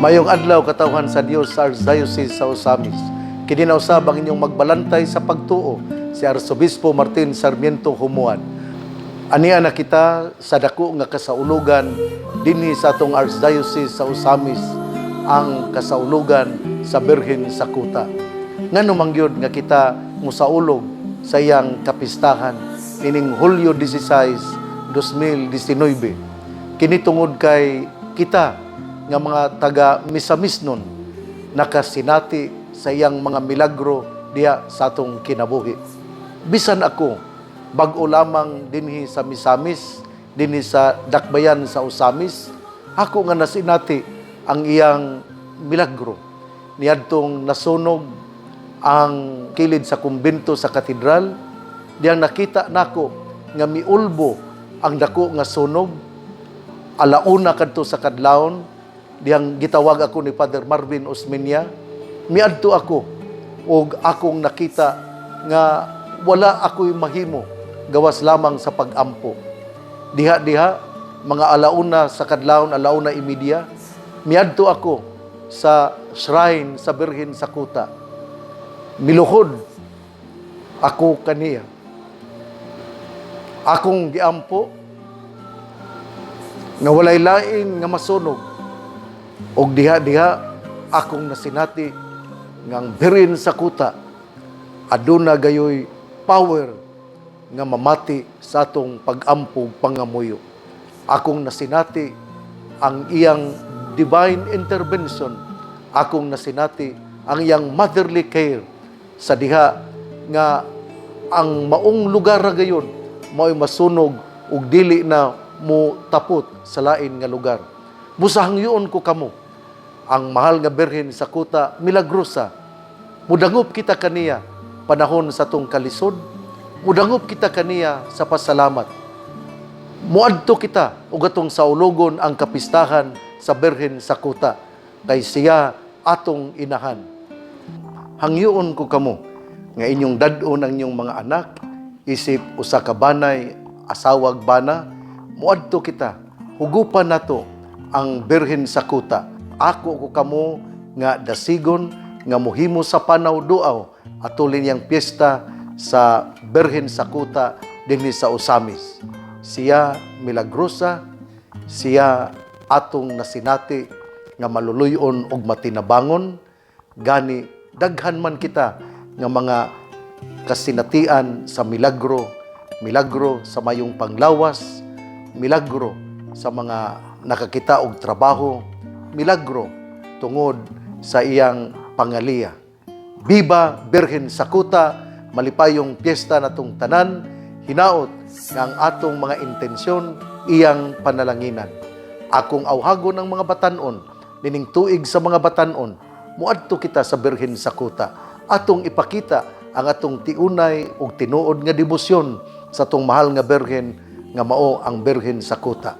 Mayong adlaw, katawhan sa Dios sa Archdiocese sa Ozamiz. Kini na usab ang inyong magbalantay sa pagtuo, si Arsobispo Martin Sarmiento Jumuad. Ania na kita sa dako nga kasaulugan dinhi sa atong Archdiocese sa Ozamiz, ang kasaulugan sa Birhen sa Kuta. Ngano man gyud nga kita musaulog sa iyang kapistahan nining Hulyo 16, 2019? Kini tungod kay kita nga mga taga Misamisnon nakasinati sa iyang mga milagro diha sa atong kinabuhi. Bisan ako, bag-o lamang dinhi sa Misamis, dinhi sa Dakbayan sa Ozamiz, ako nga nasinati ang iyang milagro. Niadtong nasunog ang kilid sa kumbento sa katedral, diyang nakita nako nga miulbo ang dako nga sunog, 1:00 kadto sa kadlawon, diyang gitawag ako ni Father Marvin Osmeña. Miadto ako ug akong nakita nga wala ako'y mahimo gawas lamang sa pagampo. Diha-diha, mga 1:00 sa kadlawon, 1:30, miadto ako sa shrine sa Birhen sa Kuta. Miluhod ako kaniya. Akong giampo nga walay lain nga masunog, og diha-diha akong nasinati nga ang Birhen sa Kuta aduna gayoy power nga mamati sa atong pag-ampo, pangamuyo. Akong nasinati ang iyang divine intervention. Akong nasinati ang iyang motherly care sa diha nga ang maong lugar ra gayon mao'y masunog ug dili na mo tapot sa lain nga lugar. Musahangyoon ko kamo ang mahal nga Birhen sa Kuta milagrosa. Mudangop kita kaniya panahon sa atong kalisod. Mudangop kita kaniya sa pasalamat. Muadto kita ug atong saulogon ang kapistahan sa Birhen sa Kuta kay siya atong inahan. Hangyoon ko kamo nga inyong dad-on ang inyong mga anak isip usa ka banay, asawag bana, muadto kita, hugupan nato ang Birhen sa Kuta. Ako ko kamo nga dasigon nga muhimo sa panaw duaw atulin niyang piyesta sa Birhen sa Kuta dinhi sa Ozamiz. Siya milagrosa, siya atong nasinati nga maluluyon og matinabangon. Gani daghan man kita nga mga kasinatian sa milagro, milagro sa mayong panglawas, milagro sa mga nakakita og trabaho, milagro tungod sa iyang pangaliya. Viva Birhen sa Kuta! Malipayong piyesta natong tanan. Hinaot nga ang atong mga intensyon iyang panalanginan. Akong awhagon ang mga batanon nining Tuig sa mga Batanon, muadto kita sa Birhen sa Kuta. Atong ipakita ang atong tiunay ug tinuod nga debosyon sa atong mahal nga Birhen nga mao ang Birhen sa Kuta.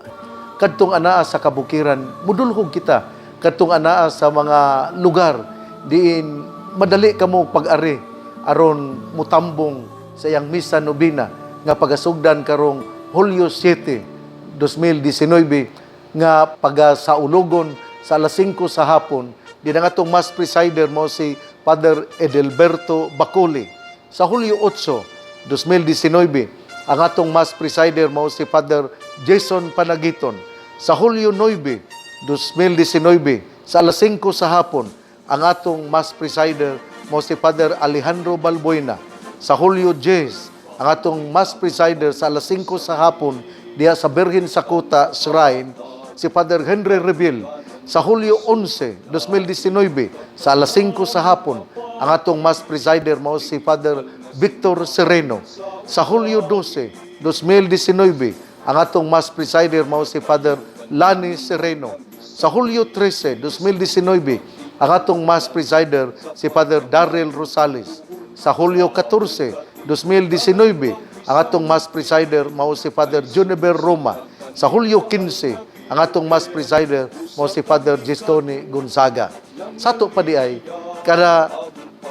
Kadtong anaa sa kabukiran, mudulhog kita kadtong anaa sa mga lugar diin madali kamo pag-ari aron mutambong sa iyang misa nobina nga pagasugdan karong Hulyo 7, 2019 nga pagasaulugon sa alas 5 sa hapon din. Ang atong mass presider mao si Father Edelberto Baculi. Sa Hulyo 8, 2019, ang atong mass presider mao si Father Jason Panagiton. Sa Hulyo 9, 2019, sa alas 5 sa hapon, ang atong mass presider mao si Father Alejandro Balbuena. Sa Hulyo 10, ang atong mass presider sa alas 5 sa hapon diha sa Birhen sa Kuta Shrine, si Father Henry Reville. Sa Hulyo 11, 2019, sa alas 5 sa hapon, ang atong mass presider mao si Father Victor Sereno. Sa Hulyo 12, 2019, ang atong mass presider mao si Father Lani Sereno. Sa Hulyo 13, 2019, ang atong mass presider si Father Darrell Rosales. Sa Hulyo 14, 2019, ang atong mass presider mao si Father Juniper Roma. Sa Hulyo 15, ang atong mass presider mao si Father Gestoni Gonzaga. Sa ato pa di ay, kada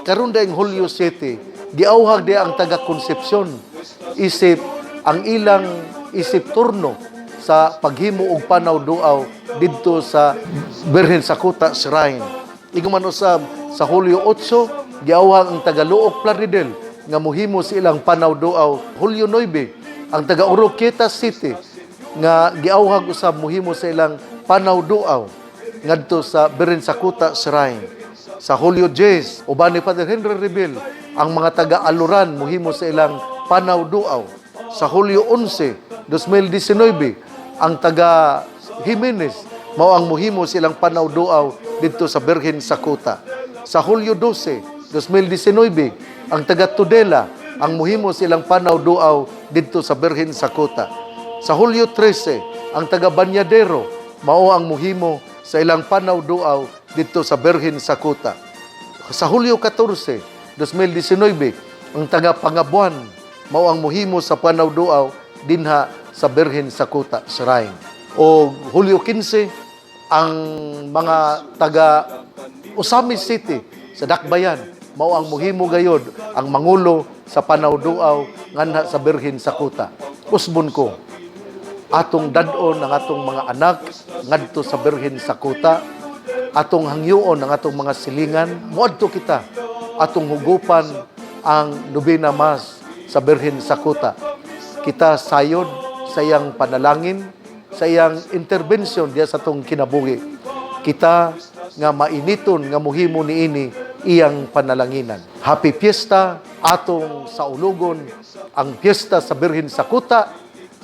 karon daing Hulyo 7, giawhag di ang taga Concepcion isip ang ilang isip turno sa sa paghimo og panaw-duaw didto sa Birhen sa Kuta Shrine. Ingon man usab sa Hulyo 8, giawhag ang taga Looc, Plaridel nga muhimo sa ilang panaw-duaw. Hulyo 9, ang taga Oroquieta City nga giawhag usab muhimo sa ilang panaw-duaw ngadto sa Birhen sa Kuta Shrine. Sa Hulyo 10, uban ni Father Henry Rebil, ang mga taga Aluran muhimo sa ilang panaw-duaw. Sa Hulyo 11, 2019, ang taga Jimenez mao ang muhimo silang panaw-duaw didto sa Birhen sa Kuta. Sa Hulyo 12, 2019, ang taga Tudela ang muhimo silang panaw-duaw didto sa Birhen sa Kuta. Sa Hulyo 13, ang taga Banyadero mao ang muhimo sa ilang panaw-duaw didto sa Birhen sa Kuta. Sa Hulyo 14, 2019, ang taga Pangabuan mao ang muhimo sa panaw-duaw dinha sa Birhen sa Kuta Shrine. O Hulyo 15, ang mga taga Ozamiz City sa Dakbayan mao ang muhimo gayod ang mangulo sa panaw-duaw nganha sa Birhen sa Kuta. Usbon ko, atong dad-on ang atong mga anak ngadto sa Birhen sa Kuta, atong hangyoon ang atong mga silingan, moadto kita, atong hugupan ang nobena Mass sa Birhen sa Kuta. Kita sayod sa iyang panalangin, sa iyang intervention diya sa atong kinabuhi. Kita nga mainiton nga muhimo niini iyang panalanginan. Happy Fiesta, atong saulugon ang piyesta sa Birhen sa Kuta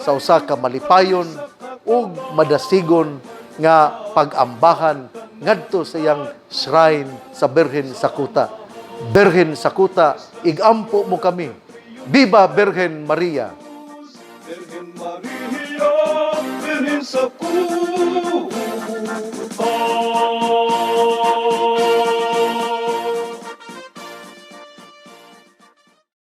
sa usa ka malipayon ug madasigon nga pag-ambahan ngadto sa iyang shrine sa Birhen sa Kuta. Birhen sa Kuta, igampo mo kami. Viva Birhen Maria! Birhen Maria, Birhen sa Kuta.